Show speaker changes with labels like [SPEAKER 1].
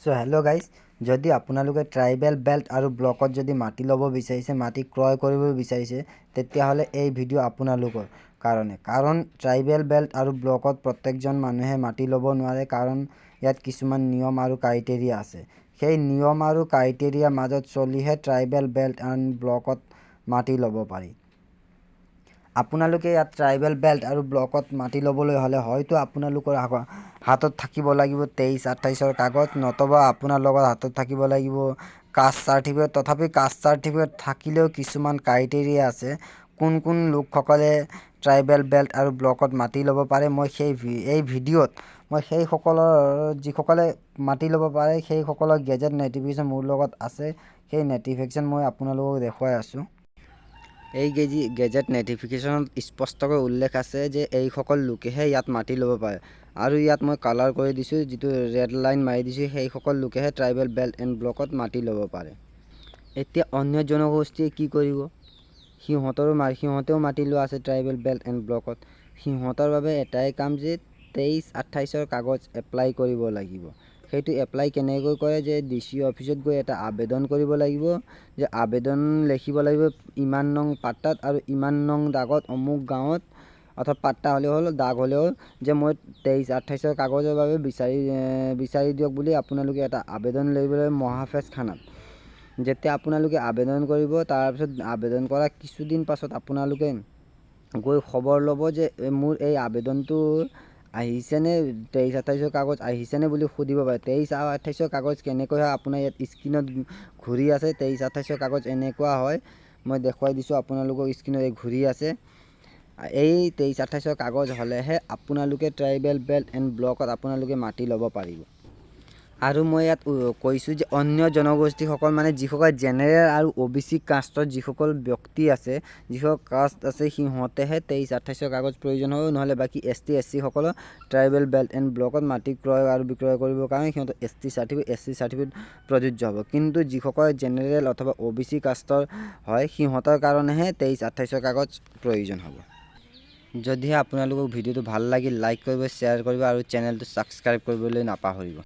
[SPEAKER 1] চ' hello' guys, যদি আপোনালোকে tribal belt আৰু ব্লকত যদি মাটি ল'ব বিচাৰিছে, মাটি ক্ৰয় কৰিব বিচাৰিছে, তেতিয়াহ'লে এই ভিডিঅ' আপোনালোকৰ কাৰণে। কাৰণ ট্ৰাইবেল বেল্ট আৰু ব্লকত প্ৰত্যেকজন মানুহে মাটি ল'ব নোৱাৰে, কাৰণ ইয়াত কিছুমান নিয়ম আৰু ক্ৰাইটেৰিয়া আছে। সেই নিয়ম আৰু ক্ৰাইটেৰিয়াৰ মাজত চলিহে ট্ৰাইবেল বেল্ট এণ্ড ব্লকত মাটি ল'ব পাৰি। আপোনালোকে ইয়াত ট্ৰাইবেল বেল্ট আৰু ব্লকত মাটি ল'বলৈ হ'লে হয়তো আপোনালোকৰ হাতত থাকিব লাগিব 23-28ৰ কাগজ, নতুবা আপোনাৰ লগত হাতত থাকিব লাগিব কাষ্ট চাৰ্টিফিকেট। তথাপি কাষ্ট চাৰ্টিফিকেট থাকিলেও কিছুমান ক্ৰাইটেৰিয়া আছে, কোন কোন লোকসকলে ট্ৰাইবেল বেল্ট আৰু ব্লকত মাটি ল'ব পাৰে। মই সেই এই ভিডিঅ'ত মই সেইসকলৰ, যিসকলে মাটি ল'ব পাৰে, সেইসকলৰ গেজেট নটিফিকেশ্যন মোৰ লগত আছে। সেই নটিফিকেশ্যন মই আপোনালোকক দেখুৱাই আছোঁ। এই গেজেট নটিফিকেশ্যনত স্পষ্টকৈ উল্লেখ আছে যে এইসকল লোকেহে ইয়াত মাটি ল'ব পাৰে। আৰু ইয়াত মই কালাৰ কৰি দিছোঁ, যিটো ৰেড লাইন মাৰি দিছোঁ, সেইসকল লোকেহে ট্ৰাইবেল বেল্ট এণ্ড ব্লকত মাটি ল'ব পাৰে। এতিয়া অন্য জনগোষ্ঠীয়ে কি কৰিব? সিহঁতেও মাটি লোৱা আছে ট্ৰাইবেল বেল্ট এণ্ড ব্লকত। সিহঁতৰ বাবে এটাই কাম যে 23-28ৰ কাগজ এপ্লাই কৰিব লাগিব। সেইটো এপ্লাই কেনেকৈ কৰে যে ডি চি অফিচত গৈ এটা আবেদন কৰিব লাগিব, যে আবেদন লিখিব লাগিব ইমান নং পাট্টাত আৰু ইমান নং দাগত, অমুক গাঁৱত, অথবা পাট্টা হ'লেও হ'ল, দাগ হ'লেও হ'ল, যে মই 23-28ৰ কাগজৰ বাবে বিচাৰি বিচাৰি দিয়ক বুলি আপোনালোকে এটা আবেদন লৈ লাগিব মহাফেজ খানাত। যেতিয়া আপোনালোকে আবেদন কৰিব, তাৰপিছত আবেদন কৰা কিছুদিন পাছত আপোনালোকে গৈ খবৰ ল'ব যে মোৰ এই আবেদনটো আহিছেনে, 23-28ৰ কাগজ আহিছেনে বুলি সুধিব পাৰে। 23 আৰু 28ৰ কাগজ কেনেকৈ হয়, আপোনাৰ ইয়াত স্ক্ৰীণত ঘূৰি আছে। 23-28ৰ কাগজ এনেকুৱা হয়, মই দেখুৱাই দিছোঁ আপোনালোকক, স্ক্ৰীণত এই ঘূৰি আছে। এই 23-28ৰ কাগজ হ'লেহে আপোনালোকে ট্ৰাইবেল বেল্ট এণ্ড ব্লকত আপোনালোকে মাটি ল'ব পাৰিব। আৰু মই ইয়াত কৈছোঁ যে অন্য জনগোষ্ঠীসকল, মানে যিসকল জেনেৰেল আৰু অ' বি চি কাষ্টৰ যিসকল ব্যক্তি আছে, যিসকল কাষ্ট আছে, সিহঁতেহে 23-28ৰ কাগজ প্ৰয়োজন হ'ব। নহ'লে বাকী এছ টি, এছ চিসকলৰ ট্ৰাইবেল বেল্ট এণ্ড ব্লকত মাটি ক্ৰয় আৰু বিক্ৰয় কৰিবৰ কাৰণে সিহঁতৰ ST certificate, SC certificate প্ৰযোজ্য হ'ব। কিন্তু যিসকল জেনেৰেল অথবা অ' বি চি কাষ্টৰ হয়, সিহঁতৰ কাৰণেহে 23-28ৰ কাগজ প্ৰয়োজন হ'ব। যদিহে আপোনালোকক ভিডিঅ'টো ভাল লাগিল, লাইক কৰিব, শ্বেয়াৰ কৰিব আৰু চেনেলটো ছাবস্ক্ৰাইব কৰিবলৈ নাপাহৰিব।